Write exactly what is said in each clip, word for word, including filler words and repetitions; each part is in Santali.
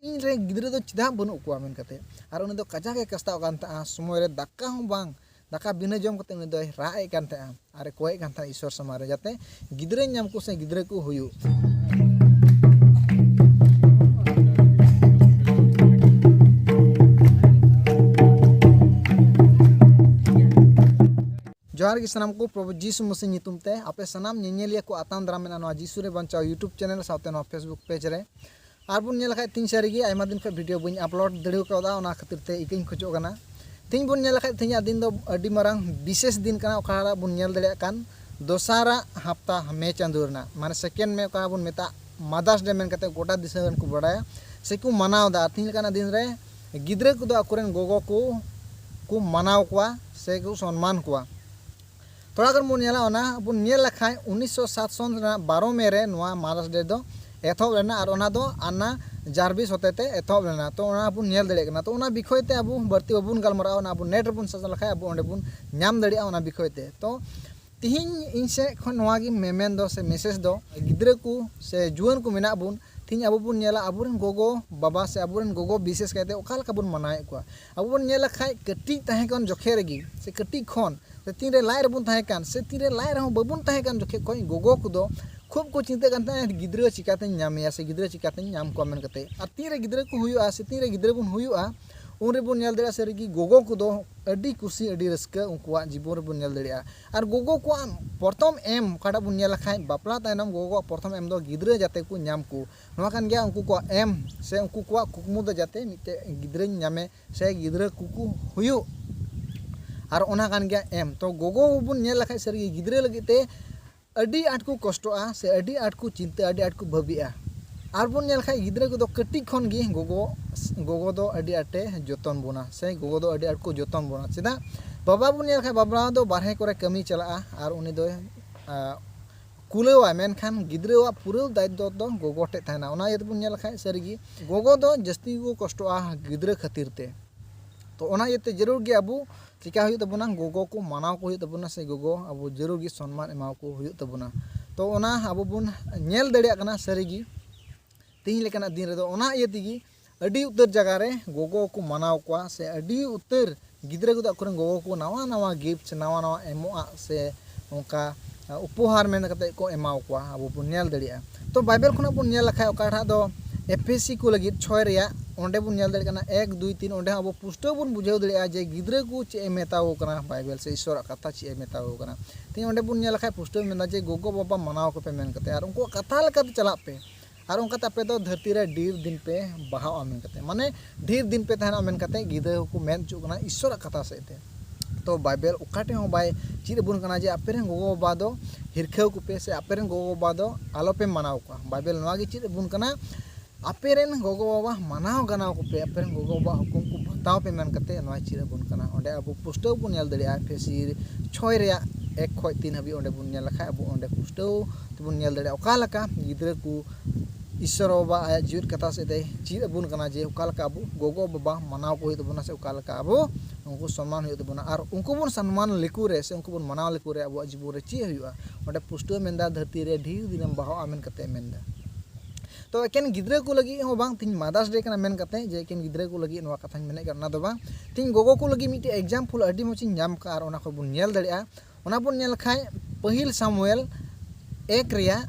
ᱤᱧ ᱨᱮ ᱜᱤᱫᱽᱨᱟᱹ ᱫᱚ ᱪᱮᱫᱟᱜ ᱵᱟᱹᱱᱩᱜ ᱠᱚᱣᱟ ᱢᱮᱱ ᱠᱟᱛᱮ᱾ ᱟᱨ ᱩᱱᱤ ᱫᱚ ᱠᱟᱡᱟᱠ ᱮ ᱠᱟᱥᱛᱟᱣ ᱠᱟᱱ ᱛᱟᱦᱮᱸᱜᱼᱟ, ᱥᱚᱢᱚᱭ ᱨᱮ ᱫᱟᱠᱟ ᱦᱚᱸ ᱵᱟᱝ, ᱫᱟᱠᱟ ᱵᱤᱱᱟᱹ ᱡᱚᱢ ᱠᱟᱛᱮ ᱩᱱᱤ ᱫᱚᱭ ᱨᱟᱜ ᱮᱫ ᱠᱟᱱ ᱛᱟᱦᱮᱸᱜᱼᱟ ᱟᱨ ᱮ ᱠᱚᱭᱮᱫ ᱠᱟᱱ ᱛᱟᱦᱮᱸᱜᱼᱟ ᱤᱥᱚᱨ ᱥᱟᱢᱟᱝ ᱨᱮ, ᱡᱟᱛᱮ ᱜᱤᱫᱽᱨᱟᱹᱧ ᱧᱟᱢ ᱠᱚ ᱥᱮ ᱜᱤᱫᱽᱨᱟᱹ ᱠᱚ ᱦᱩᱭᱩᱜ᱾ ᱡᱚᱦᱟᱨ ᱜᱮ ᱥᱟᱱᱟᱢ ᱠᱚ, ᱯᱨᱚᱵᱷᱩ ᱡᱤᱥᱩ ᱢᱟᱥᱤ ᱧᱩᱛᱩᱢ ᱛᱮ ᱟᱯᱮ ᱥᱟᱱᱟᱢ ᱧᱮᱧᱮᱞᱤᱭᱟᱹ ᱠᱚ ᱟᱛᱟᱝ ᱫᱟᱨᱟᱢ ᱢᱮᱱᱟᱜᱼᱟ ᱱᱚᱣᱟ ᱡᱤᱥᱩ ᱨᱮ ᱵᱟᱧᱪᱟᱣ YouTube channel ᱥᱟᱶᱛᱮ ᱱᱚᱣᱟ Facebook page ᱨᱮ᱾ ᱟᱨ ᱵᱚᱱ ᱧᱮᱞ ᱞᱮᱠᱷᱟᱡ ᱛᱤᱦᱤᱧ ᱥᱟᱹᱨᱤ ᱜᱮ ᱟᱭᱢᱟ ᱫᱤᱱ ᱠᱷᱚᱱ video ᱵᱟᱹᱧ upload ᱫᱟᱲᱮ ᱠᱟᱣᱫᱟ, ᱚᱱᱟ ᱠᱷᱟᱹᱛᱤᱨ ᱛᱮ ᱤᱠᱟᱹᱧ ᱠᱷᱚᱡᱚᱜ ᱠᱟᱱᱟ᱾ ᱛᱤᱦᱤᱧ ᱵᱚᱱ ᱧᱮᱞ ᱞᱮᱠᱷᱟᱡ ᱛᱤᱦᱤᱧᱟᱜ ᱫᱤᱱ ᱫᱚ ᱟᱹᱰᱤ ᱢᱟᱨᱟᱝ ᱵᱤᱥᱮᱥ ᱫᱤᱱ ᱠᱟᱱᱟ, ᱚᱠᱟ ᱵᱚᱱ ᱧᱮᱞ ᱫᱟᱲᱮᱭᱟᱜ ᱠᱟᱱ ᱫᱚᱥᱟᱨᱟᱜ ᱦᱟᱯᱛᱟ ᱢᱮ ᱪᱟᱸᱫᱳ ᱨᱮᱱᱟᱜ, ᱢᱟᱱᱮ second ᱢᱮ ᱚᱠᱟ ᱵᱚᱱ ᱢᱮᱛᱟᱜ Mother's Day ᱢᱮᱱ ᱠᱟᱛᱮ ᱜᱚᱴᱟ ᱫᱤᱥᱚᱢ ᱨᱮᱱ ᱠᱚ ᱵᱟᱲᱟᱭᱟ ᱥᱮ ᱠᱚ ᱢᱟᱱᱟᱣ ᱮᱫᱟ᱾ ᱟᱨ ᱛᱤᱦᱤᱧ ᱞᱮᱠᱟᱱᱟᱜ ᱫᱤᱱ ᱨᱮ ᱜᱤᱫᱽᱨᱟᱹ ᱠᱚᱫᱚ ᱟᱠᱚᱨᱮᱱ ᱜᱚᱜᱚ ᱠᱚ ᱠᱚ ᱢᱟᱱᱟᱣ ᱠᱚᱣᱟ ᱥᱮ ᱠᱚ ᱥᱚᱱᱢᱟᱱ ᱠᱚᱣᱟ᱾ ᱛᱷᱚᱲᱟ ᱜᱟᱱ ᱵᱚᱱ ᱧᱮᱞᱟ, ᱚᱱᱟ ᱵᱚᱱ ᱧᱮᱞ ᱞᱮᱠᱷᱟᱡ ᱩᱱᱤᱥᱥᱚ ᱥᱟᱛ ᱥᱚᱱ ᱨᱮᱱᱟᱜ ᱵᱟᱨᱚ ᱢᱮ ᱨᱮ ᱱᱚᱣᱟ Mother's Day ᱫᱚ ᱮᱛᱚᱦᱚᱵ ᱞᱮᱱᱟ ᱟᱨ ᱚᱱᱟ ᱫᱚ ᱟᱱᱱᱟ ᱡᱟᱨᱵᱤᱥ ᱦᱚᱛᱮ ᱛᱮ ᱮᱛᱚᱦᱚᱵ ᱞᱮᱱᱟ᱾ ᱛᱚ ᱚᱱᱟ ᱵᱚᱱ ᱧᱮᱞ ᱫᱟᱲᱮᱭᱟᱜ ᱠᱟᱱᱟ᱾ ᱛᱚ ᱚᱱᱟ ᱵᱤᱠᱷᱚᱭ ᱛᱮ ᱟᱵᱚ ᱵᱟᱹᱲᱛᱤ ᱵᱟᱵᱚᱱ ᱜᱟᱞᱢᱟᱨᱟᱜᱼᱟ, ᱚᱱᱟ ᱟᱵᱚ net ᱨᱮᱵᱚᱱ search ᱞᱮᱠᱷᱟᱡ ᱟᱵᱚ ᱚᱸᱰᱮ ᱵᱚᱱ ᱧᱟᱢ ᱫᱟᱲᱮᱭᱟᱜᱼᱟ ᱚᱱᱟ ᱵᱤᱠᱷᱚᱭ ᱛᱮ᱾ ᱛᱚ ᱛᱤᱦᱤᱧ ᱤᱧ ᱥᱮᱫ ᱠᱷᱚᱱ ᱱᱚᱣᱟ ᱜᱮ ᱢᱮᱢᱮᱱ ᱫᱚ ᱥᱮ message ᱫᱚ, ᱜᱤᱫᱽᱨᱟᱹ ᱠᱚ ᱥᱮ ᱡᱩᱣᱟᱹᱱ ᱠᱚ ᱢᱮᱱᱟᱜ ᱵᱚᱱ, ᱛᱤᱦᱤᱧ ᱟᱵᱚ ᱵᱚᱱ ᱧᱮᱞᱟ ᱟᱵᱚᱨᱮᱱ ᱜᱚᱜᱚ ᱵᱟᱵᱟ ᱥᱮ ᱟᱵᱚᱨᱮᱱ ᱜᱚᱜᱚ ᱵᱤᱥᱮᱥ ᱠᱟᱭᱛᱮ ᱚᱠᱟ ᱞᱮᱠᱟ ᱵᱚᱱ ᱢᱟᱱᱟᱣᱮᱫ ᱠᱚᱣᱟ᱾ ᱟᱵᱚ ᱵᱚᱱ ᱧᱮᱞ ᱞᱮᱠᱷᱟᱡ ᱠᱟᱹᱴᱤᱡ ᱛᱟᱦᱮᱸ ᱠᱟᱱ ᱡᱚᱠᱷᱮᱡ ᱨᱮᱜᱮ ᱥᱮ ᱠᱟᱹᱴᱤᱡ ᱠᱷᱚᱱ ᱥᱮ ᱛᱤᱱᱨᱮ ᱞᱟᱡ ᱨᱮᱵᱚᱱ ᱛᱟᱦᱮᱸ ᱠᱟᱱ ᱥᱮ ᱛᱤᱱᱨᱮ ᱞᱟᱡ ᱨᱮᱦᱚᱸ ᱵᱟᱵᱚᱱ ᱛᱟᱦᱮᱸ ᱠᱟᱱ ᱡᱚᱠᱷᱮᱡ ᱠᱷᱚᱱ ᱜᱚᱜᱚ ᱠᱚᱫᱚ ᱠᱷᱩᱵ ᱠᱚ ᱪᱤᱱᱛᱟᱹᱜ ᱠᱟᱱ ᱛᱟᱦᱮᱸᱫ, ᱜᱤᱫᱽᱨᱟᱹ ᱪᱤᱠᱟᱛᱮᱧ ᱧᱟᱢᱮᱭᱟ ᱥᱮ ᱜᱤᱫᱽᱨᱟᱹ ᱪᱤᱠᱟᱛᱮᱧ ᱧᱟᱢ ᱠᱚᱣᱟ ᱢᱮᱱ ᱠᱟᱛᱮ᱾ ᱟᱨ ᱛᱤᱱᱨᱮ ᱜᱤᱫᱽᱨᱟᱹ ᱠᱚ ᱦᱩᱭᱩᱜᱼᱟ ᱥᱮ ᱛᱤᱱᱨᱮ ᱜᱤᱫᱽᱨᱟᱹ ᱵᱚᱱ ᱦᱩᱭᱩᱜᱼᱟ, ᱩᱱ ᱨᱮᱵᱚᱱ ᱧᱮᱞ ᱫᱟᱲᱮᱭᱟᱜᱼᱟ ᱥᱟᱹᱨᱤᱜᱮ ᱜᱚᱜᱚ ᱠᱚᱫᱚ ᱟᱹᱰᱤ ᱠᱩᱥᱤ ᱟᱹᱰᱤ ᱨᱟᱹᱥᱠᱟᱹ ᱩᱱᱠᱩᱣᱟᱜ ᱡᱤᱵᱚᱱ ᱨᱮᱵᱚᱱ ᱧᱮᱞ ᱫᱟᱲᱮᱭᱟᱜᱼᱟ᱾ ᱟᱨ ᱜᱚᱜᱚ ᱠᱚᱣᱟᱜ ᱯᱨᱚᱛᱷᱚᱢ ᱮᱢ ᱚᱠᱟᱴᱟᱜ ᱵᱚᱱ ᱧᱮᱞ ᱞᱮᱠᱷᱟᱡ ᱵᱟᱯᱞᱟ ᱛᱟᱭᱱᱚᱢ ᱜᱚᱜᱚ ᱠᱚᱣᱟᱜ ᱯᱨᱚᱛᱷᱚᱢ ᱮᱢ ᱫᱚ ᱜᱤᱫᱽᱨᱟᱹ ᱡᱟᱛᱮ ᱠᱚ ᱧᱟᱢ ᱠᱚ, ᱱᱚᱣᱟ ᱠᱟᱱ ᱜᱮᱭᱟ ᱩᱱᱠᱩ ᱠᱚᱣᱟᱜ ᱮᱢ ᱥᱮ ᱩᱱᱠᱩ ᱠᱚᱣᱟᱜ ᱠᱩᱠᱢᱩ ᱫᱚ ᱡᱟᱛᱮ ᱢᱤᱫᱴᱮᱡ ᱜᱤᱫᱽᱨᱟᱹᱧ ᱧᱟᱢᱮ ᱥᱮ ᱜᱤᱫᱽᱨᱟᱹ ᱠᱚᱠᱚ ᱦᱩᱭᱩᱜ᱾ ᱟᱨ ᱚᱱᱟ ᱠᱟᱱ ᱜᱮᱭᱟ ᱮᱢ᱾ ᱛᱚ ᱜᱚᱜᱚ ᱵᱚᱱ ᱧᱮᱞ ᱞᱮᱠᱷᱟᱡ ᱥᱟᱹᱨᱤᱜᱮ ᱜᱤᱫᱽᱨᱟᱹ ᱞᱟᱹᱜᱤᱫ ᱛᱮ ᱟᱹᱰᱤ ᱟᱸᱴ ᱠᱚ ᱠᱚᱥᱴᱚᱜᱼᱟ ᱥᱮ ᱟᱹᱰᱤ ᱟᱸᱴ ᱠᱚ ᱪᱤᱱᱛᱟᱹᱜᱼᱟ, ᱟᱹᱰᱤ ᱟᱸᱴ ᱠᱚ ᱵᱷᱟᱹᱵᱤᱜᱼᱟ᱾ ᱟᱨ ᱵᱚᱱ ᱧᱮᱞ ᱠᱷᱟᱡ ᱜᱤᱫᱽᱨᱟᱹ ᱠᱚᱫᱚ ᱠᱟᱹᱴᱤᱡ ᱠᱷᱚᱱ ᱜᱮ ᱜᱚᱜᱚ, ᱜᱚᱜᱚ ᱫᱚ ᱟᱹᱰᱤ ᱟᱸᱴᱮ ᱡᱚᱛᱚᱱ ᱵᱚᱱᱟ ᱥᱮ ᱜᱚᱜᱚ ᱫᱚ ᱟᱹᱰᱤ ᱟᱸᱴ ᱠᱚ ᱡᱚᱛᱚᱱ ᱵᱚᱱᱟ᱾ ᱪᱮᱫᱟᱜ? ᱵᱟᱵᱟ ᱵᱚᱱ ᱧᱮᱞ ᱠᱷᱟᱡ ᱵᱟᱵᱟ ᱫᱚ ᱵᱟᱨᱦᱮ ᱠᱚᱨᱮ ᱠᱟᱹᱢᱤ ᱪᱟᱞᱟᱜᱼᱟ ᱟᱨ ᱩᱱᱤ ᱫᱚᱭ, ᱟ, ᱠᱩᱞᱟᱹᱣᱟᱭ, ᱢᱮᱱᱠᱷᱟᱱ ᱜᱤᱫᱽᱨᱟᱹᱣᱟᱜ ᱯᱩᱨᱟᱹ ᱫᱟᱭᱤᱛᱛᱚ ᱫᱚ ᱜᱚᱜᱚ ᱴᱷᱮᱡ ᱛᱟᱦᱮᱱᱟ᱾ ᱚᱱᱟ ᱤᱭᱟᱹ ᱛᱮᱵᱚᱱ ᱧᱮᱞ ᱞᱮᱠᱷᱟᱡ ᱥᱟᱹᱨᱤᱜᱮ ᱜᱚᱜᱚ ᱫᱚ ᱡᱟᱹᱥᱛᱤ ᱜᱮᱠᱚ ᱠᱚᱥᱴᱚᱜᱼᱟ ᱜᱤᱫᱽᱨᱟᱹ ᱠᱷᱟᱹᱛᱤᱨ ᱛᱮ᱾ ᱛᱚ ᱚᱱᱟ ᱤᱭᱟᱹᱛᱮ ᱡᱟᱹᱨᱩᱲ ᱜᱮ ᱟᱵᱚ ᱪᱮᱠᱟ ᱦᱩᱭᱩᱜ ᱛᱟᱵᱚᱱᱟ, ᱜᱚᱜᱚ ᱠᱚ ᱢᱟᱱᱟᱣ ᱠᱚ ᱦᱩᱭᱩᱜ ᱛᱟᱵᱚᱱᱟ ᱥᱮ ᱜᱚᱜᱚ ᱟᱵᱚ ᱡᱟᱹᱨᱩᱲ ᱜᱮ ᱥᱚᱱᱢᱟᱱ ᱮᱢᱟᱣ ᱠᱚ ᱦᱩᱭᱩᱜ ᱛᱟᱵᱚᱱᱟ᱾ ᱛᱚ ᱚᱱᱟ ᱟᱵᱚ ᱵᱚᱱ ᱧᱮᱞ ᱫᱟᱲᱮᱭᱟᱜ ᱠᱟᱱᱟ ᱥᱟᱹᱨᱤᱜᱮ ᱛᱮᱦᱮᱧ ᱞᱮᱠᱟᱱᱟᱜ ᱫᱤᱱ ᱨᱮᱫᱚ᱾ ᱚᱱᱟ ᱤᱭᱟᱹ ᱛᱮᱜᱮ ᱟᱹᱰᱤ ᱩᱛᱟᱹᱨ ᱡᱟᱭᱜᱟ ᱨᱮ ᱜᱚᱜᱚ ᱠᱚ ᱢᱟᱱᱟᱣ ᱠᱚᱣᱟ, ᱥᱮ ᱟᱹᱰᱤ ᱩᱛᱟᱹᱨ ᱜᱤᱫᱽᱨᱟᱹ ᱠᱚᱫᱚ ᱟᱠᱚᱨᱮᱱ ᱜᱚᱜᱚ ᱠᱚ ᱱᱟᱣᱟ ᱱᱟᱣᱟ gift, ᱥᱮ ᱱᱟᱣᱟ ᱱᱟᱣᱟ ᱮᱢᱚᱜᱼᱟ, ᱥᱮ ᱚᱱᱠᱟ ᱩᱯᱚᱦᱟᱨ ᱢᱮᱱ ᱠᱟᱛᱮ ᱠᱚ ᱮᱢᱟᱣ ᱠᱚᱣᱟ, ᱟᱵᱚ ᱵᱚᱱ ᱧᱮᱞ ᱫᱟᱲᱮᱭᱟᱜᱼᱟ᱾ ᱛᱚ ᱵᱟᱭᱵᱮᱞ ᱠᱷᱚᱱᱟᱜ ᱵᱚᱱ ᱧᱮᱞ ᱞᱮᱠᱷᱟᱡ, ᱚᱠᱟᱴᱟᱜ ᱫᱚ ᱮᱯᱷᱮᱥᱤ ᱠᱚ ᱞᱟᱹᱜᱤᱫ ᱪᱷᱚᱭ ᱨᱮᱭᱟᱜ, ᱚᱸᱰᱮ ᱵᱚᱱ ᱧᱮᱞ ᱫᱟᱲᱮᱭᱟᱜ ᱠᱟᱱᱟ ᱮᱠ, ᱫᱩᱭ, ᱛᱤᱱ, ᱚᱸᱰᱮ ᱦᱚᱸ ᱟᱵᱚ ᱯᱩᱥᱴᱟᱹᱣ ᱵᱚᱱ ᱵᱩᱡᱷᱟᱹᱣ ᱫᱟᱲᱮᱭᱟᱜᱼᱟ ᱡᱮ ᱜᱤᱫᱽᱨᱟᱹ ᱠᱚ ᱪᱮᱫ ᱮ ᱢᱮᱛᱟ ᱠᱚ ᱠᱟᱱᱟ ᱵᱟᱭᱵᱮᱞ, ᱥᱮ ᱤᱥᱚᱨᱟᱜ ᱠᱟᱛᱷᱟ ᱪᱮᱫ ᱮ ᱢᱮᱛᱟ ᱠᱚ ᱠᱟᱱᱟ᱾ ᱛᱮᱦᱮᱧ ᱚᱸᱰᱮ ᱵᱚᱱ ᱧᱮᱞ ᱞᱮᱠᱷᱟᱡ ᱯᱩᱥᱴᱟᱹᱣ ᱢᱮᱱᱫᱟ ᱡᱮ ᱜᱚᱜᱚ ᱵᱟᱵᱟ ᱢᱟᱱᱟᱣ ᱠᱚᱯᱮ ᱢᱮᱱ ᱠᱟᱛᱮ, ᱟᱨ ᱩᱱᱠᱩᱣᱟᱜ ᱠᱟᱛᱷᱟ ᱞᱮᱠᱟᱛᱮ ᱪᱟᱞᱟᱜ ᱯᱮ, ᱟᱨ ᱚᱱᱠᱟᱛᱮ ᱟᱯᱮ ᱫᱚ ᱫᱷᱟᱹᱨᱛᱤ ᱨᱮ ᱰᱷᱮᱨ ᱫᱤᱱ ᱯᱮ ᱵᱟᱦᱟᱜᱼᱟ ᱢᱮᱱ ᱠᱟᱛᱮ, ᱢᱟᱱᱮ ᱰᱷᱮᱨ ᱫᱤᱱ ᱯᱮ ᱛᱟᱦᱮᱱᱟ ᱢᱮᱱ ᱠᱟᱛᱮ ᱜᱤᱫᱽᱨᱟᱹ ᱦᱚᱸᱠᱚ ᱢᱮᱱ ᱦᱚᱪᱚᱜ ᱠᱟᱱᱟ ᱤᱥᱚᱨᱟᱜ ᱠᱟᱛᱷᱟ ᱥᱮᱫ ᱛᱮ᱾ ᱛᱚ ᱵᱟᱭᱵᱮᱞ ᱚᱠᱟ ᱴᱷᱮᱱ ᱦᱚᱸ ᱵᱟᱭ ᱪᱮᱫ ᱟᱵᱚᱱ ᱠᱟᱱᱟ ᱡᱮ ᱟᱯᱮ ᱨᱮᱱ ᱜᱚᱜᱚ ᱵᱟᱵᱟ ᱫᱚ ᱦᱤᱨᱠᱷᱟᱹᱣ ᱠᱚᱯᱮ, ᱥᱮ ᱟᱯᱮ ᱨᱮᱱ ᱜᱚᱜᱚ ᱵᱟᱵᱟ ᱫᱚ ᱟᱞᱚᱯᱮ ᱢᱟᱱᱟᱣ ᱠᱚᱣᱟ᱾ ᱵᱟᱭᱵᱮᱞ ᱱᱚᱣᱟ ᱜᱮ ᱪᱮᱫ ᱟᱵᱚᱱ ᱠᱟᱱᱟ, ᱟᱯᱮ ᱨᱮᱱ ᱜᱚᱜᱚ ᱵᱟᱵᱟ ᱢᱟᱱᱟᱣ ᱜᱟᱱᱟᱣ ᱠᱚᱯᱮ, ᱟᱯᱮ ᱨᱮᱱ ᱜᱚᱜᱚ ᱵᱟᱵᱟ ᱦᱩᱠᱩᱢ ᱠᱚ ᱵᱟᱛᱟᱣ ᱯᱮ ᱢᱮᱱ ᱠᱟᱛᱮ ᱱᱚᱣᱟᱭ ᱪᱮᱫ ᱟᱵᱚᱱ ᱠᱟᱱᱟ᱾ ᱚᱸᱰᱮ ᱟᱵᱚ ᱯᱩᱥᱴᱟᱹᱣ ᱵᱚᱱ ᱧᱮᱞ ᱫᱟᱲᱮᱭᱟᱜᱼᱟ ᱮᱯᱷᱮᱥᱤ ᱪᱷᱚᱭ ᱨᱮᱭᱟᱜ ᱮᱠ ᱠᱷᱚᱱ ᱛᱤᱱ ᱦᱟᱹᱵᱤᱡ ᱚᱸᱰᱮ ᱵᱚᱱ ᱧᱮᱞ ᱞᱮᱠᱷᱟᱡ ᱟᱵᱚ ᱚᱸᱰᱮ ᱯᱩᱥᱴᱟᱹᱣ ᱛᱮᱵᱚᱱ ᱧᱮᱞ ᱫᱟᱲᱮᱭᱟᱜᱼᱟ ᱚᱠᱟ ᱞᱮᱠᱟ ᱜᱤᱫᱽᱨᱟᱹ ᱠᱚ ᱤᱥᱚᱨ ᱵᱟᱵᱟ ᱟᱭᱟᱜ ᱡᱤᱣᱮᱫ ᱠᱟᱛᱷᱟ ᱥᱮᱫ ᱛᱮ ᱪᱮᱫ ᱟᱵᱚᱱ ᱠᱟᱱᱟ ᱡᱮ ᱚᱠᱟ ᱞᱮᱠᱟ ᱟᱵᱚ ᱜᱚᱜᱚ ᱵᱟᱵᱟ ᱢᱟᱱᱟᱣ ᱠᱚ ᱦᱩᱭᱩᱜ ᱛᱟᱵᱚᱱᱟ, ᱥᱮ ᱚᱠᱟ ᱞᱮᱠᱟ ᱟᱵᱚ ᱩᱱᱠᱩ ᱥᱚᱱᱢᱟᱱ ᱦᱩᱭᱩᱜ ᱛᱟᱵᱚᱱᱟ᱾ ᱟᱨ ᱩᱱᱠᱩ ᱵᱚᱱ ᱥᱚᱱᱢᱟᱱ ᱞᱮᱠᱚ ᱨᱮ, ᱥᱮ ᱩᱱᱠᱩ ᱵᱚᱱ ᱢᱟᱱᱟᱣ ᱞᱮᱠᱚ ᱨᱮ ᱟᱵᱚᱣᱟᱜ ᱡᱤᱵᱚᱱ ᱨᱮ ᱪᱮᱫ ᱦᱩᱭᱩᱜᱼᱟ? ᱚᱸᱰᱮ ᱯᱩᱥᱴᱟᱹᱣ ᱢᱮᱱᱫᱟ ᱫᱷᱟᱹᱨᱛᱤ ᱨᱮ ᱰᱷᱮᱨ ᱫᱤᱱᱮᱢ ᱵᱟᱦᱟᱜᱼᱟ ᱢᱮᱱ ᱠᱟᱛᱮ ᱢᱮᱱᱫᱟ᱾ ᱛᱚ ᱮᱠᱮᱱ ᱜᱤᱫᱽᱨᱟᱹ ᱠᱚ ᱞᱟᱹᱜᱤᱫ ᱦᱚᱸ ᱵᱟᱝ, ᱛᱮᱦᱮᱧ Mother's Day ᱠᱟᱱᱟ ᱢᱮᱱ ᱠᱟᱛᱮ ᱡᱮ ᱮᱠᱮᱱ ᱜᱤᱫᱽᱨᱟᱹ ᱠᱚ ᱞᱟᱹᱜᱤᱫ ᱱᱚᱣᱟ ᱠᱟᱛᱷᱟᱧ ᱢᱮᱱᱮᱫ ᱠᱟᱱᱟ, ᱚᱱᱟ ᱫᱚ ᱵᱟᱝ᱾ ᱛᱮᱦᱮᱧ ᱜᱚᱜᱚ ᱠᱚ ᱞᱟᱹᱜᱤᱫ ᱢᱤᱫᱴᱮᱡ example ᱟᱹᱰᱤ ᱢᱚᱡᱽ ᱤᱧ ᱧᱟᱢ ᱠᱟᱜᱼᱟ, ᱟᱨ ᱚᱱᱟ ᱠᱷᱚᱱ ᱵᱚᱱ ᱧᱮᱞ ᱫᱟᱲᱮᱭᱟᱜᱼᱟ᱾ ᱚᱱᱟ ᱵᱚᱱ ᱧᱮᱞ ᱠᱷᱟᱡ ᱯᱟᱹᱦᱤᱞ ᱥᱟᱢᱩᱭᱮᱞ ᱮᱠ ᱨᱮᱭᱟᱜ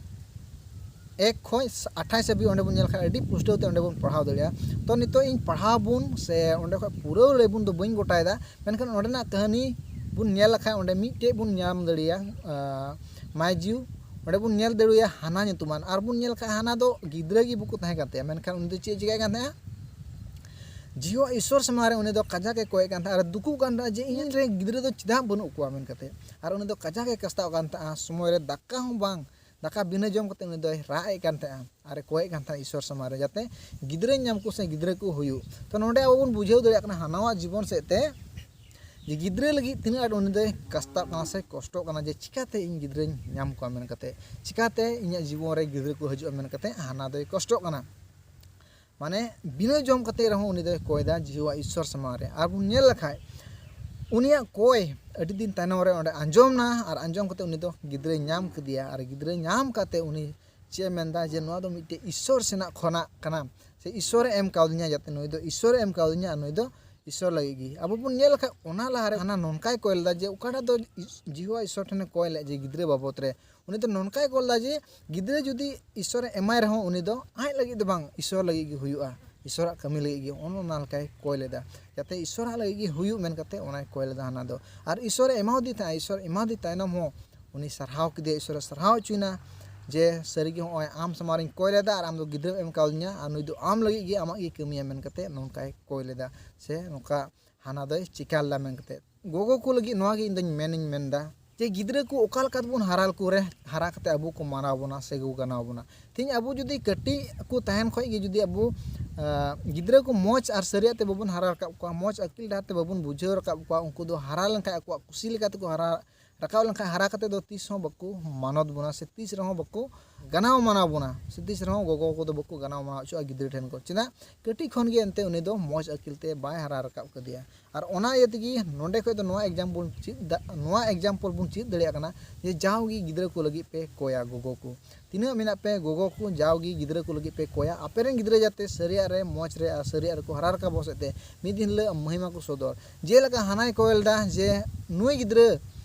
ᱮᱠ ᱠᱷᱚᱱ ᱟᱴᱷᱟᱥ ᱦᱟᱹᱵᱤᱡ ᱚᱸᱰᱮ ᱵᱚᱱ ᱧᱮᱞ ᱠᱷᱟᱡ ᱟᱹᱰᱤ ᱯᱩᱥᱴᱟᱹᱣ ᱛᱮ ᱚᱸᱰᱮ ᱵᱚᱱ ᱯᱟᱲᱦᱟᱣ ᱫᱟᱲᱮᱭᱟᱜᱼᱟ᱾ ᱛᱚ ᱱᱤᱛᱚᱜ ᱤᱧ ᱯᱟᱲᱦᱟᱣ ᱵᱚᱱ, ᱥᱮ ᱚᱸᱰᱮ ᱠᱷᱚᱡ ᱯᱩᱨᱟᱹᱣ ᱞᱟᱹᱭ ᱵᱚᱱ ᱫᱚ ᱵᱟᱹᱧ ᱜᱚᱴᱟᱭᱮᱫᱟ, ᱢᱮᱱᱠᱷᱟᱱ ᱚᱸᱰᱮᱱᱟᱜ ᱠᱟᱹᱦᱱᱤ ᱵᱚᱱ ᱧᱮᱞ ᱞᱮᱠᱷᱟᱡ ᱚᱸᱰᱮ ᱢᱤᱫᱴᱮᱡ ᱵᱚᱱ ᱧᱟᱢ ᱫᱟᱲᱮᱭᱟᱜᱼᱟ, ᱟᱸ, ᱢᱟᱭᱡᱤᱣ ᱚᱸᱰᱮ ᱵᱚᱱ ᱧᱮᱞ ᱫᱟᱲᱮᱭᱟᱜᱼᱟ ᱦᱟᱱᱟ ᱧᱩᱛᱩᱢᱟᱱ, ᱟᱨ ᱵᱚᱱ ᱧᱮᱞ ᱠᱷᱟᱡ ᱦᱟᱱᱟ ᱫᱚ ᱜᱤᱫᱽᱨᱟᱹ ᱜᱮ ᱵᱟᱠᱚ ᱛᱟᱦᱮᱸ ᱠᱟᱱ ᱛᱟᱭᱟ, ᱢᱮᱱᱠᱷᱟᱱ ᱩᱱᱤ ᱫᱚ ᱪᱮᱫ ᱮ ᱪᱤᱠᱟᱹᱭᱮᱫ ᱠᱟᱱ ᱛᱟᱦᱮᱸᱜᱼᱟ? ᱡᱤᱦᱳᱣᱟ ᱤᱥᱥᱚᱨ ᱥᱟᱢᱟᱝ ᱨᱮ ᱩᱱᱤ ᱫᱚ ᱠᱟᱡᱟᱠ ᱮ ᱠᱚᱭᱮᱫ ᱠᱟᱱ ᱛᱟᱦᱮᱸᱜ, ᱟᱨ ᱫᱩᱠᱩᱜ ᱠᱟᱱ ᱛᱟᱦᱮᱸᱜ ᱡᱮ ᱤᱧ ᱨᱮᱱ ᱜᱤᱫᱽᱨᱟᱹ ᱫᱚ ᱪᱮᱫᱟᱜ ᱵᱟᱹᱱᱩᱜ ᱠᱚᱣᱟ ᱢᱮᱱ ᱠᱟᱛᱮ᱾ ᱟᱨ ᱩᱱᱤ ᱫᱚ ᱠᱟᱡᱟᱠ ᱮ ᱠᱟᱥᱛᱟᱣ ᱠᱟᱱ ᱛᱟᱦᱮᱸᱜᱼᱟ, ᱥᱚᱢᱚᱭ ᱨᱮ ᱫᱟᱠᱟ ᱦᱚᱸ ᱵᱟᱝ, ᱫᱟᱠᱟ ᱵᱤᱱᱟᱹ ᱡᱚᱢ ᱠᱟᱛᱮ ᱩᱱᱤ ᱫᱚᱭ ᱨᱟᱜ ᱮᱫ ᱠᱟᱱ ᱛᱟᱦᱮᱸᱜᱼᱟ ᱟᱨ ᱮ ᱠᱚᱭᱮᱫ ᱠᱟᱱ ᱛᱟᱦᱮᱸᱜᱼᱟ ᱤᱥᱥᱚᱨ ᱥᱟᱢᱟᱝ ᱨᱮ, ᱡᱟᱛᱮ ᱜᱤᱫᱽᱨᱟᱹᱧ ᱧᱟᱢ ᱠᱚ ᱥᱮ ᱜᱤᱫᱽᱨᱟᱹ ᱠᱚ ᱦᱩᱭᱩᱜ᱾ ᱛᱚ ᱱᱚᱰᱮ ᱟᱵᱚ ᱵᱚᱱ ᱵᱩᱡᱷᱟᱹᱣ ᱫᱟᱲᱮᱭᱟᱜ ᱠᱟᱱᱟ ᱦᱟᱱᱟᱣᱟᱜ ᱡᱤᱵᱚᱱ ᱥᱮᱫ ᱛᱮ ᱡᱮ ᱜᱤᱫᱽᱨᱟᱹ ᱞᱟᱹᱜᱤᱫ ᱛᱤᱱᱟᱹᱜ ᱟᱸᱴ ᱩᱱᱤ ᱫᱚᱭ ᱠᱟᱥᱛᱟᱜ ᱠᱟᱱᱟ ᱥᱮ ᱠᱚᱥᱴᱚᱜ ᱠᱟᱱᱟ ᱡᱮ ᱪᱤᱠᱟᱛᱮ ᱤᱧ ᱜᱤᱫᱽᱨᱟᱹᱧ ᱧᱟᱢ ᱠᱚᱣᱟ ᱢᱮᱱ ᱠᱟᱛᱮ, ᱪᱤᱠᱟᱛᱮ ᱤᱧᱟᱹᱜ ᱡᱤᱵᱚᱱ ᱨᱮ ᱜᱤᱫᱽᱨᱟᱹ ᱠᱚ ᱦᱤᱡᱩᱜᱼᱟ ᱢᱮᱱ ᱠᱟᱛᱮ ᱦᱟᱱᱟ ᱫᱚᱭ ᱠᱚᱥᱴᱚᱜ ᱠᱟᱱᱟ᱾ ᱢᱟᱱᱮ ᱵᱤᱱᱟᱹ ᱡᱚᱢ ᱠᱟᱛᱮ ᱨᱮᱦᱚᱸ ᱩᱱᱤ ᱫᱚᱭ ᱠᱚᱭ ᱫᱟ ᱡᱤᱦᱳᱣᱟ ᱤᱥᱥᱚᱨ ᱥᱟᱢᱟᱝ ᱨᱮ᱾ ᱟᱨ ᱵᱚᱱ ᱧᱮᱞ ᱞᱮᱠᱷᱟᱡ ᱩᱱᱤᱭᱟᱜ ᱠᱚᱭ ᱟᱹᱰᱤ ᱫᱤᱱ ᱛᱟᱭᱱᱚᱢ ᱨᱮ ᱚᱸᱰᱮ ᱟᱸᱡᱚᱢ ᱱᱟ, ᱟᱨ ᱟᱸᱡᱚᱢ ᱠᱟᱛᱮ ᱩᱱᱤ ᱫᱚ ᱜᱤᱫᱽᱨᱟᱹᱭ ᱧᱟᱢ ᱠᱮᱫᱮᱭᱟ, ᱟᱨ ᱜᱤᱫᱽᱨᱟᱹ ᱧᱟᱢ ᱠᱟᱛᱮ ᱩᱱᱤ ᱪᱮᱫ ᱮ ᱢᱮᱱᱫᱟ ᱡᱮ ᱱᱚᱣᱟ ᱫᱚ ᱢᱤᱫᱴᱮᱡ ᱤᱥᱥᱚᱨ ᱥᱮᱱᱟᱜ ᱠᱷᱚᱱᱟᱜ ᱠᱟᱱᱟ, ᱥᱮ ᱤᱥᱥᱚᱨᱮ ᱮᱢ ᱠᱟᱣᱫᱤᱧᱟ, ᱡᱟᱛᱮ ᱱᱩᱭ ᱫᱚ ᱤᱥᱥᱚᱨᱮ ᱮᱢ ᱠᱟᱣᱫᱤᱧᱟ ᱟᱨ ᱱᱩᱭ ᱫᱚ ᱤᱥᱥᱚᱨ ᱞᱟᱹᱜᱤᱫ ᱜᱮ᱾ ᱟᱵᱚ ᱵᱚᱱ ᱧᱮᱞ ᱞᱮᱠᱷᱟᱡ ᱚᱱᱟ ᱞᱟᱦᱟᱨᱮ ᱦᱟᱱᱟ ᱱᱚᱝᱠᱟᱭ ᱠᱚᱭ ᱞᱮᱫᱟ ᱡᱮ ᱚᱠᱟᱴᱟᱜ ᱫᱚ ᱤᱥ-, ᱡᱤᱦᱳᱣᱟ ᱤᱥᱥᱚᱨ ᱴᱷᱮᱱᱮ ᱠᱚᱭ ᱞᱮᱫ ᱡᱮ ᱜᱤᱫᱽᱨᱟᱹ ᱵᱟᱵᱚᱫ ᱨᱮ, ᱩᱱᱤ ᱫᱚ ᱱᱚᱝᱠᱟᱭ ᱠᱚᱭ ᱞᱮᱫᱟ ᱡᱮ ᱜᱤᱫᱽᱨᱟᱹ ᱡᱩᱫᱤ ᱤᱥᱥᱚᱨᱮ ᱮᱢᱟᱭ ᱨᱮᱦᱚᱸ ᱩᱱᱤ ᱫᱚ ᱟᱡ ᱞᱟᱹᱜᱤᱫ ᱫᱚ ᱵᱟᱝ, ᱤᱥᱥᱚᱨ ᱞᱟᱹᱜᱤᱫ ᱜᱮ ᱦᱩᱭᱩᱜᱼᱟ, ᱤᱥᱥᱚᱨᱟᱜ ᱠᱟᱹᱢᱤ ᱞᱟᱹᱜᱤᱫ ᱜᱮ ᱚᱱᱮ ᱚᱱᱟ ᱞᱮᱠᱟᱭ ᱠᱚᱭ ᱞᱮᱫᱟ, ᱡᱟᱛᱮ ᱤᱥᱥᱚᱨᱟᱜ ᱞᱟᱹᱜᱤᱫ ᱜᱮ ᱦᱩᱭᱩᱜ ᱢᱮᱱ ᱠᱟᱛᱮ ᱚᱱᱟᱭ ᱠᱚᱭ ᱞᱮᱫᱟ ᱦᱟᱱᱟ ᱫᱚ᱾ ᱟᱨ ᱤᱥᱥᱚᱨᱮ ᱮᱢᱟᱣᱟᱫᱮ ᱛᱟᱦᱮᱸᱫ, ᱤᱥᱥᱚᱨ ᱮᱢᱟᱣᱟᱫᱮ ᱛᱟᱭᱱᱚᱢ ᱦᱚᱸ ᱩᱱᱤ ᱥᱟᱨᱦᱟᱣ ᱠᱮᱫᱮᱭᱟ, ᱤᱥᱥᱚᱨᱮ ᱥᱟᱨᱦᱟᱣ ᱦᱚᱪᱚᱭᱮᱱᱟ ᱡᱮ ᱥᱟᱹᱨᱤᱜᱮ ᱦᱚᱸᱜᱼᱚᱭ ᱟᱢ ᱥᱟᱢᱟᱝ ᱨᱤᱧ ᱠᱚᱭ ᱞᱮᱫᱟ ᱟᱨ ᱟᱢ ᱫᱚ ᱜᱤᱫᱽᱨᱟᱹᱢ ᱮᱢ ᱠᱟᱣᱫᱤᱧᱟ ᱟᱨ ᱱᱩᱭ ᱫᱚ ᱟᱢ ᱞᱟᱹᱜᱤᱫ ᱜᱮ ᱟᱢᱟᱜ ᱜᱮ ᱠᱟᱹᱢᱤᱭᱟ ᱢᱮᱱ ᱠᱟᱛᱮ ᱱᱚᱝᱠᱟᱭ ᱠᱚᱭ ᱞᱮᱫᱟ, ᱥᱮ ᱱᱚᱝᱠᱟ ᱦᱟᱱᱟ ᱫᱚᱭ ᱪᱤᱠᱟ ᱞᱮᱫᱟ ᱢᱮᱱ ᱠᱟᱛᱮ᱾ ᱜᱚᱜᱚ ᱠᱚ ᱞᱟᱹᱜᱤᱫ ᱱᱚᱣᱟ ᱜᱮ ᱤᱧ ᱫᱚᱧ ᱢᱮᱱᱤᱧ ᱢᱮᱱᱫᱟ ᱡᱮ ᱜᱤᱫᱽᱨᱟᱹ ᱠᱚ ᱚᱠᱟ ᱞᱮᱠᱟ ᱛᱮᱵᱚᱱ ᱦᱟᱨᱟ ᱞᱮᱠᱚ ᱨᱮ, ᱦᱟᱨᱟ ᱠᱟᱛᱮ ᱟᱵᱚ ᱠᱚ ᱢᱟᱱᱟᱣ ᱵᱚᱱᱟ ᱥᱮ ᱠᱚ ᱜᱟᱱᱟᱣ ᱵᱚᱱᱟ᱾ ᱛᱮᱦᱮᱧ ᱟᱵᱚ ᱡᱩᱫᱤ ᱠᱟᱹᱴᱤᱡ ᱠᱚ ᱛᱟᱦᱮᱱ ᱠᱷᱚᱡ ᱜᱮ ᱡᱩᱫᱤ ᱟᱵᱚ, ᱟᱸ, ᱜᱤᱫᱽᱨᱟᱹ ᱠᱚ ᱢᱚᱡᱽ ᱟᱨ ᱥᱟᱹᱨᱤᱭᱟᱜ ᱛᱮ ᱵᱟᱵᱚᱱ ᱦᱟᱨᱟ ᱨᱟᱠᱟᱵ ᱠᱚᱣᱟ, ᱢᱚᱡᱽ ᱟᱹᱠᱤᱞ ᱰᱟᱦᱟᱨ ᱛᱮ ᱵᱟᱵᱚᱱ ᱵᱩᱡᱷᱟᱹᱣ ᱨᱟᱠᱟᱵ ᱠᱚᱣᱟ, ᱩᱱᱠᱩ ᱫᱚ ᱦᱟᱨᱟ ᱞᱮᱱᱠᱷᱟᱡ ᱟᱠᱚᱣᱟᱜ ᱠᱩᱥᱤ ᱞᱮᱠᱟ ᱛᱮᱠᱚ ᱦᱟᱨᱟ ᱨᱟᱠᱟᱵ ᱞᱮᱱᱠᱷᱟᱡ ᱦᱟᱨᱟ ᱠᱟᱛᱮ ᱫᱚ ᱛᱤᱥ ᱦᱚᱸ ᱵᱟᱠᱚ ᱢᱟᱱᱚᱛ ᱵᱚᱱᱟ ᱥᱮ ᱛᱤᱥ ᱨᱮᱦᱚᱸ ᱵᱟᱠᱚ ᱜᱟᱱᱟᱣ ᱢᱟᱱᱟᱣ ᱵᱚᱱᱟ, ᱥᱮ ᱛᱤᱥ ᱨᱮᱦᱚᱸ ᱜᱚᱜᱚ ᱠᱚᱫᱚ ᱵᱟᱠᱚ ᱜᱟᱱᱟᱣ ᱢᱟᱱᱟᱣ ᱦᱚᱪᱚᱜᱼᱟ ᱜᱤᱫᱽᱨᱟᱹ ᱴᱷᱮᱱ ᱠᱚ᱾ ᱪᱮᱫᱟᱜ? ᱠᱟᱹᱴᱤᱡ ᱠᱷᱚᱱ ᱜᱮ ᱮᱱᱛᱮ ᱩᱱᱤ ᱫᱚ ᱢᱚᱡᱽ ᱟᱹᱠᱤᱞ ᱛᱮ ᱵᱟᱭ ᱦᱟᱨᱟ ᱨᱟᱠᱟᱵ ᱠᱟᱫᱮᱭᱟ᱾ ᱟᱨ ᱚᱱᱟ ᱤᱭᱟᱹ ᱛᱮᱜᱮ ᱱᱚᱰᱮ ᱠᱷᱚᱡ ᱫᱚ ᱱᱚᱣᱟ example ᱪᱮᱫ ᱫᱟ-, ᱱᱚᱣᱟ example ᱵᱚᱱ ᱪᱮᱫ ᱫᱟᱲᱮᱭᱟᱜ ᱠᱟᱱᱟ ᱡᱮ ᱡᱟᱣᱜᱮ ᱜᱤᱫᱽᱨᱟᱹ ᱠᱚ ᱞᱟᱹᱜᱤᱫ ᱯᱮ ᱠᱚᱭᱟ ᱜᱚᱜᱚ ᱠᱚ᱾ ᱛᱤᱱᱟᱹᱜ ᱢᱮᱱᱟᱜ ᱯᱮ ᱜᱚᱜᱚ ᱠᱚ, ᱡᱟᱣᱜᱮ ᱜᱤᱫᱽᱨᱟᱹ ᱠᱚ ᱞᱟᱹᱜᱤᱫ ᱯᱮ ᱠᱚᱭᱟ᱾ ᱟᱯᱮ ᱨᱮᱱ ᱜᱤᱫᱽᱨᱟᱹ ᱡᱟᱛᱮ ᱥᱟᱹᱨᱤᱭᱟᱜ ᱨᱮ, ᱢᱚᱡᱽ ᱨᱮ ᱟᱨ ᱥᱟᱹᱨᱤᱭᱟᱜ ᱨᱮᱠᱚ ᱦᱟᱨᱟ ᱨᱟᱠᱟᱵᱚᱜ ᱥᱮᱫ ᱛᱮ ᱢᱤᱫ ᱫᱤᱱ ᱦᱤᱞᱳᱜ ᱢᱚᱦᱤᱢᱟ ᱠᱚ ᱥᱚᱫᱚᱨ᱾ ᱡᱮᱞᱮᱠᱟ ᱦᱟᱱᱟᱭ ᱠᱚᱭ ᱞᱮᱫᱟ ᱡᱮ ᱱᱩᱭ ᱜᱤᱫᱽᱨᱟᱹ,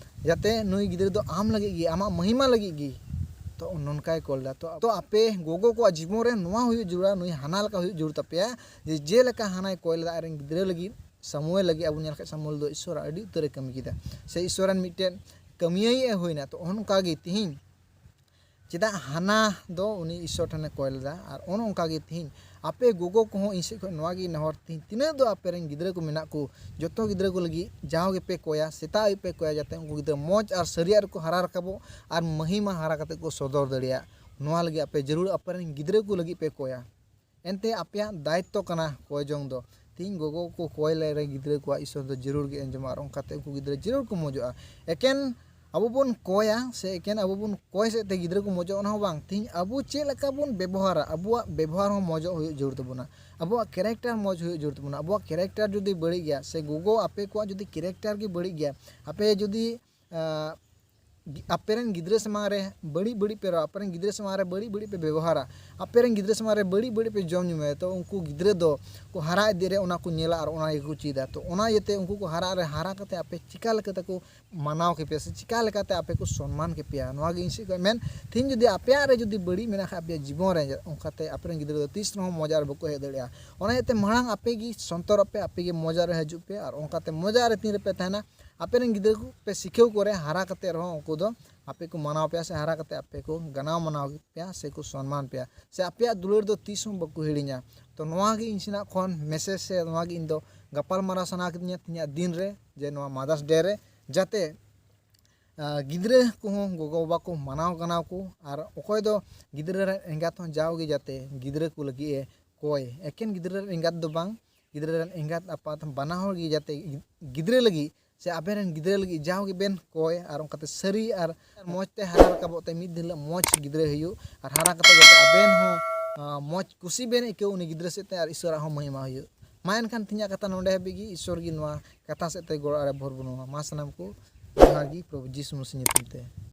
ᱡᱟᱛᱮ ᱱᱩᱭ ᱜᱤᱫᱽᱨᱟᱹ ᱫᱚ ᱟᱢ ᱞᱟᱹᱜᱤᱫ ᱜᱮ, ᱟᱢᱟᱜ ᱢᱚᱦᱤᱢᱟ ᱞᱟᱹᱜᱤᱫ ᱜᱮ, ᱛᱚ ᱱᱚᱝᱠᱟᱭ ᱠᱚᱭ ᱞᱮᱫᱟ᱾ ᱛᱚ, ᱛᱚ ᱟᱯᱮ ᱜᱚᱜᱚ ᱠᱚᱣᱟᱜ ᱡᱤᱵᱚᱱ ᱨᱮ ᱱᱚᱣᱟ ᱦᱩᱭᱩᱜ ᱡᱟᱹᱨᱩᱲᱟ, ᱱᱩᱭ ᱦᱟᱱᱟ ᱞᱮᱠᱟ ᱦᱩᱭᱩᱜ ᱡᱟᱹᱨᱩᱲ ᱛᱟᱯᱮᱭᱟ ᱡᱮ ᱡᱮᱞᱮᱠᱟ ᱦᱟᱱᱟᱭ ᱠᱚᱭ ᱞᱮᱫᱟ ᱟᱡ ᱨᱮᱱ ᱜᱤᱫᱽᱨᱟᱹ ᱞᱟᱹᱜᱤᱫ, ᱥᱟᱢᱩᱭᱮᱞ ᱞᱟᱹᱜᱤᱫ᱾ ᱟᱵᱚ ᱧᱮᱞ ᱠᱷᱟᱡ ᱥᱟᱢᱩᱭᱮᱞ ᱫᱚ ᱤᱥᱥᱚᱨᱟᱜ ᱟᱹᱰᱤ ᱩᱛᱟᱹᱨᱮ ᱠᱟᱹᱢᱤ ᱠᱮᱫᱟ, ᱥᱮ ᱤᱥᱥᱚᱨ ᱨᱮᱱ ᱢᱤᱫᱴᱮᱱ ᱠᱟᱹᱢᱤᱭᱟᱹᱭ ᱮ ᱦᱩᱭᱱᱟ᱾ ᱛᱚ ᱚᱱᱠᱟ ᱜᱮ ᱛᱤᱦᱤᱧ ᱪᱮᱫᱟᱜ ᱦᱟᱱᱟ ᱫᱚ ᱩᱱᱤ ᱤᱥᱥᱚᱨ ᱴᱷᱮᱱᱮ ᱠᱚᱭ ᱞᱮᱫᱟ, ᱟᱨ ᱚᱱᱮ ᱚᱱᱠᱟ ᱜᱮ ᱛᱤᱦᱤᱧ ᱟᱯᱮ ᱜᱚᱜᱚ ᱠᱚᱦᱚᱸ ᱤᱧ ᱥᱮᱫ ᱠᱷᱚᱱ ᱱᱚᱣᱟ ᱜᱮ ᱱᱮᱦᱚᱨ, ᱛᱤᱦᱤᱧ ᱛᱤᱱᱟᱹᱜ ᱫᱚ ᱟᱯᱮ ᱨᱮᱱ ᱜᱤᱫᱽᱨᱟᱹ ᱠᱚ ᱢᱮᱱᱟᱜ ᱠᱚ, ᱡᱚᱛᱚ ᱜᱤᱫᱽᱨᱟᱹ ᱠᱚ ᱞᱟᱹᱜᱤᱫ ᱡᱟᱣ ᱜᱮᱯᱮ ᱠᱚᱭᱟ, ᱥᱮᱛᱟᱜ ᱟᱹᱭᱩᱵ ᱯᱮ ᱠᱚᱭᱟ, ᱡᱟᱛᱮ ᱩᱱᱠᱩ ᱜᱤᱫᱽᱨᱟᱹ ᱢᱚᱡᱽ ᱟᱨ ᱥᱟᱹᱨᱤᱭᱟᱜ ᱨᱮᱠᱚ ᱦᱟᱨᱟ ᱨᱟᱠᱟᱵᱚᱜ ᱟᱨ ᱢᱟᱹᱦᱤᱢᱟ ᱦᱟᱨᱟ ᱠᱟᱛᱮ ᱠᱚ ᱥᱚᱫᱚᱨ ᱫᱟᱲᱮᱭᱟᱜ᱾ ᱱᱚᱣᱟ ᱞᱟᱹᱜᱤᱫ ᱟᱯᱮ ᱡᱟᱹᱨᱩᱲ ᱟᱯᱮ ᱨᱮᱱ ᱜᱤᱫᱽᱨᱟᱹ ᱠᱚ ᱞᱟᱹᱜᱤᱫ ᱯᱮ ᱠᱚᱭᱟ᱾ ᱮᱱᱛᱮ ᱟᱯᱮᱭᱟᱜ ᱫᱟᱭᱤᱛᱛᱚ ᱠᱟᱱᱟ ᱠᱚᱭ ᱡᱚᱝ ᱫᱚ᱾ ᱛᱤᱦᱤᱧ ᱜᱚᱜᱚ ᱠᱚ ᱠᱚᱭ ᱞᱮ ᱨᱮ ᱜᱤᱫᱽᱨᱟᱹ ᱠᱚᱣᱟᱜ ᱤᱥᱥᱚᱨ ᱫᱚ ᱡᱟᱹᱨᱩᱲ ᱜᱮ ᱟᱸᱡᱚᱢᱟ ᱟᱨ ᱚᱱᱠᱟᱛᱮ ᱩᱱᱠᱩ ᱜᱤᱫᱽᱨᱟᱹ ᱡᱟᱹᱨᱩᱲ ᱠᱚ ᱢᱚᱡᱚᱜᱼᱟ᱾ ᱮᱠᱮᱱ ᱟᱵᱚ ᱵᱚᱱ ᱠᱚᱭᱟ ᱥᱮ ᱮᱠᱮᱱ ᱟᱵᱚ ᱵᱚᱱ ᱠᱚᱭ ᱥᱮᱫ ᱛᱮ ᱜᱤᱫᱽᱨᱟᱹ ᱠᱚ ᱢᱚᱡᱚᱜ, ᱚᱱᱟ ᱦᱚᱸ ᱵᱟᱝ᱾ ᱛᱤᱦᱤᱧ ᱟᱵᱚ ᱪᱮᱫ ᱞᱮᱠᱟ ᱵᱚᱱ ᱵᱮᱵᱚᱦᱟᱨᱟ, ᱟᱵᱚᱣᱟᱜ ᱵᱮᱵᱚᱦᱟᱨ ᱦᱚᱸ ᱢᱚᱡᱚᱜ ᱦᱩᱭᱩᱜ ᱡᱟᱹᱨᱩᱲ ᱛᱟᱵᱚᱱᱟ, ᱟᱵᱚᱣᱟᱜ ᱠᱮᱨᱮᱠᱴᱟᱨ ᱢᱚᱡᱽ ᱦᱩᱭᱩᱜ ᱡᱟᱹᱨᱩᱲ ᱛᱟᱵᱚᱱᱟ᱾ ᱟᱵᱚᱣᱟᱜ ᱠᱮᱨᱮᱠᱴᱟᱨ ᱡᱩᱫᱤ ᱵᱟᱹᱲᱤᱡ ᱜᱮᱭᱟ ᱥᱮ ᱜᱚᱜᱚ ᱟᱯᱮ ᱠᱚᱣᱟᱜ ᱡᱩᱫᱤ ᱠᱮᱨᱮᱠᱴᱟᱨ ᱜᱮ ᱵᱟᱹᱲᱤᱡ ᱜᱮᱭᱟ, ᱟᱯᱮ ᱡᱩᱫᱤ, ᱟᱸ, ᱟᱯᱮ ᱨᱮᱱ ᱜᱤᱫᱽᱨᱟᱹ ᱥᱟᱢᱟᱝ ᱨᱮ ᱵᱟᱹᱲᱤᱡ ᱵᱟᱹᱲᱤᱡ ᱯᱮ ᱨᱚᱲᱟ, ᱟᱯᱮ ᱨᱮᱱ ᱜᱤᱫᱽᱨᱟᱹ ᱥᱟᱢᱟᱝ ᱨᱮ ᱵᱟᱹᱲᱤᱡ ᱵᱟᱹᱲᱤᱡ ᱯᱮ ᱵᱮᱵᱚᱦᱟᱨᱟ, ᱟᱯᱮ ᱨᱮᱱ ᱜᱤᱫᱽᱨᱟᱹ ᱥᱟᱢᱟᱝ ᱨᱮ ᱵᱟᱹᱲᱤᱡ ᱵᱟᱹᱲᱤᱡ ᱯᱮ ᱡᱚᱢ ᱧᱩᱭᱟ, ᱛᱚ ᱩᱱᱠᱩ ᱜᱤᱫᱽᱨᱟᱹ ᱫᱚ ᱠᱚ ᱦᱟᱨᱟ ᱤᱫᱤ ᱨᱮ ᱚᱱᱟ ᱠᱚ ᱧᱮᱞᱟ ᱟᱨ ᱚᱱᱟ ᱜᱮᱠᱚ ᱪᱮᱫᱟ᱾ ᱛᱚ ᱚᱱᱟ ᱤᱭᱟᱹᱛᱮ ᱩᱱᱠᱩ ᱠᱚ ᱦᱟᱨᱟ ᱨᱮ, ᱦᱟᱨᱟ ᱠᱟᱛᱮ ᱟᱯᱮ ᱪᱤᱠᱟ ᱞᱮᱠᱟ ᱛᱮᱠᱚ ᱢᱟᱱᱟᱣ ᱠᱮᱯᱮᱭᱟ ᱥᱮ ᱪᱤᱠᱟ ᱞᱮᱠᱟᱛᱮ ᱟᱯᱮ ᱠᱚ ᱥᱚᱱᱢᱟᱱ ᱠᱮᱯᱮᱭᱟ, ᱱᱚᱣᱟ ᱜᱮ ᱤᱧ ᱥᱮᱫ ᱠᱷᱚᱱ ᱢᱮᱱ᱾ ᱛᱮᱦᱮᱧ ᱡᱩᱫᱤ ᱟᱯᱮᱭᱟᱜ ᱨᱮ ᱡᱩᱫᱤ ᱵᱟᱹᱲᱤᱡ ᱢᱮᱱᱟᱜ ᱠᱷᱟᱱ ᱟᱯᱮᱭᱟᱜ ᱡᱤᱵᱚᱱ ᱨᱮ, ᱚᱱᱠᱟᱛᱮ ᱟᱯᱮ ᱨᱮᱱ ᱜᱤᱫᱽᱨᱟᱹ ᱫᱚ ᱛᱤᱥ ᱨᱮᱦᱚᱸ ᱢᱚᱡᱟ ᱨᱮ ᱵᱟᱠᱚ ᱦᱮᱡ ᱫᱟᱲᱮᱭᱟᱜᱼᱟ᱾ ᱚᱱᱟ ᱤᱭᱟᱹᱛᱮ ᱢᱟᱲᱟᱝ ᱟᱯᱮ ᱜᱮ ᱥᱚᱱᱛᱚᱨᱚᱜ ᱯᱮ, ᱟᱯᱮ ᱜᱮ ᱢᱚᱡᱟ ᱨᱮ ᱦᱤᱡᱩᱜ ᱯᱮ, ᱟᱨ ᱚᱱᱠᱟᱛᱮ ᱢᱚᱡᱟ ᱨᱮ ᱛᱤᱱ ᱨᱮᱯᱮ ᱛᱟᱦᱮᱱᱟ, ᱟᱯᱮ ᱨᱮᱱ ᱜᱤᱫᱽᱨᱟᱹ ᱠᱚ ᱯᱮ ᱥᱤᱠᱷᱟᱹᱣ ᱠᱚᱨᱮ ᱦᱟᱨᱟ ᱠᱟᱛᱮ ᱨᱮᱦᱚᱸ ᱩᱱᱠᱩ ᱫᱚ ᱟᱯᱮ ᱠᱚ ᱢᱟᱱᱟᱣ ᱯᱮᱭᱟ ᱥᱮ ᱦᱟᱨᱟ ᱠᱟᱛᱮ ᱟᱯᱮ ᱠᱚ ᱜᱟᱱᱟᱣ ᱢᱟᱱᱟᱣ ᱯᱮᱭᱟ ᱥᱮ ᱠᱚ ᱥᱚᱱᱢᱟᱱ ᱯᱮᱭᱟ ᱥᱮ ᱟᱯᱮᱭᱟᱜ ᱫᱩᱞᱟᱹᱲ ᱫᱚ ᱛᱤᱥ ᱦᱚᱸ ᱵᱟᱠᱚ ᱦᱤᱲᱤᱧᱟ᱾ ᱛᱚ ᱱᱚᱣᱟ ᱜᱮ ᱤᱧ ᱥᱮᱱᱟᱜ ᱠᱷᱚᱱ ᱢᱮᱥᱮᱡᱽ ᱥᱮ ᱱᱚᱣᱟ ᱜᱮ ᱤᱧ ᱫᱚ ᱜᱟᱯᱟᱞ ᱢᱟᱨᱟᱣ ᱥᱟᱱᱟ ᱠᱤᱫᱤᱧᱟ ᱛᱮᱦᱮᱧᱟᱜ ᱫᱤᱱ ᱨᱮ, ᱡᱮ ᱱᱚᱣᱟ ᱢᱟᱫᱟᱨᱥ ᱰᱮ ᱨᱮ ᱡᱟᱛᱮ ᱟᱨ ᱜᱤᱫᱽᱨᱟᱹ ᱠᱚᱦᱚᱸ ᱜᱚᱜᱚᱼᱵᱟᱵᱟ ᱠᱚ ᱢᱟᱱᱟᱣ ᱜᱟᱱᱟᱣ ᱠᱚ, ᱟᱨ ᱚᱠᱚᱭ ᱫᱚ ᱜᱤᱫᱽᱨᱟᱹ ᱨᱮᱱ ᱮᱸᱜᱟᱛ ᱦᱚᱸ ᱡᱟᱣᱜᱮ ᱡᱟᱛᱮ ᱜᱤᱫᱽᱨᱟᱹ ᱠᱚ ᱞᱟᱹᱜᱤᱫ ᱮ ᱠᱚᱭ, ᱮᱠᱮᱱ ᱜᱤᱫᱽᱨᱟᱹ ᱨᱮᱱ ᱮᱸᱜᱟᱛ ᱫᱚ ᱵᱟᱝ, ᱜᱤᱫᱽᱨᱟᱹ ᱨᱮᱱ ᱮᱸᱜᱟᱛ ᱟᱯᱟᱛ ᱵᱟᱱᱟ ᱦᱚᱲ ᱜᱮ ᱡᱟᱛᱮ ᱜᱤᱫᱽᱨᱟᱹ ᱞᱟᱹᱜᱤᱫ ᱥᱮ ᱟᱵᱮᱱ ᱨᱮᱱ ᱜᱤᱫᱽᱨᱟᱹ ᱞᱟᱹᱜᱤᱫ ᱡᱟᱣ ᱜᱮᱵᱮᱱ ᱠᱚᱭ, ᱟᱨ ᱚᱱᱠᱟᱛᱮ ᱥᱟᱹᱨᱤ ᱟᱨ ᱢᱚᱡᱽ ᱛᱮ ᱦᱟᱨᱟ ᱨᱟᱠᱟᱵᱚᱜ ᱛᱮ ᱢᱤᱫ ᱫᱤᱱ ᱦᱤᱞᱳᱜ ᱢᱚᱡᱽ ᱜᱤᱫᱽᱨᱟᱹ ᱦᱩᱭᱩᱜ, ᱟᱨ ᱦᱟᱨᱟ ᱠᱟᱛᱮ ᱡᱟᱛᱮ ᱟᱵᱮᱱ ᱦᱚᱸ ᱟᱸ, ᱢᱚᱡᱽ ᱠᱩᱥᱤ ᱵᱮᱱ ᱟᱹᱭᱠᱟᱹᱣ ᱩᱱᱤ ᱜᱤᱫᱽᱨᱟᱹ ᱥᱮᱫ ᱛᱮ, ᱟᱨ ᱤᱥᱚᱨᱟᱜ ᱦᱚᱸ ᱢᱚᱦᱤᱢᱟ ᱦᱩᱭᱩᱜ᱾ ᱢᱟ ᱮᱱᱠᱷᱟᱱ ᱛᱮᱦᱮᱧᱟᱜ ᱠᱟᱛᱷᱟ ᱱᱚᱰᱮ ᱦᱟᱹᱵᱤᱡ ᱜᱮ, ᱤᱥᱚᱨ ᱜᱮ ᱱᱚᱣᱟ ᱠᱟᱛᱷᱟ ᱥᱮᱫ ᱛᱮ ᱜᱚᱲᱚ ᱟᱨᱮ ᱵᱷᱚᱨ ᱵᱚᱱᱟ᱾ ᱢᱟ ᱥᱟᱱᱟᱢ ᱠᱚ ᱡᱚᱦᱟᱨ ᱜᱮ ᱯᱨᱚᱵᱷᱩ ᱡᱤᱥᱩ ᱢᱟᱹᱥᱤ ᱧᱩᱛᱩᱢ ᱛᱮ᱾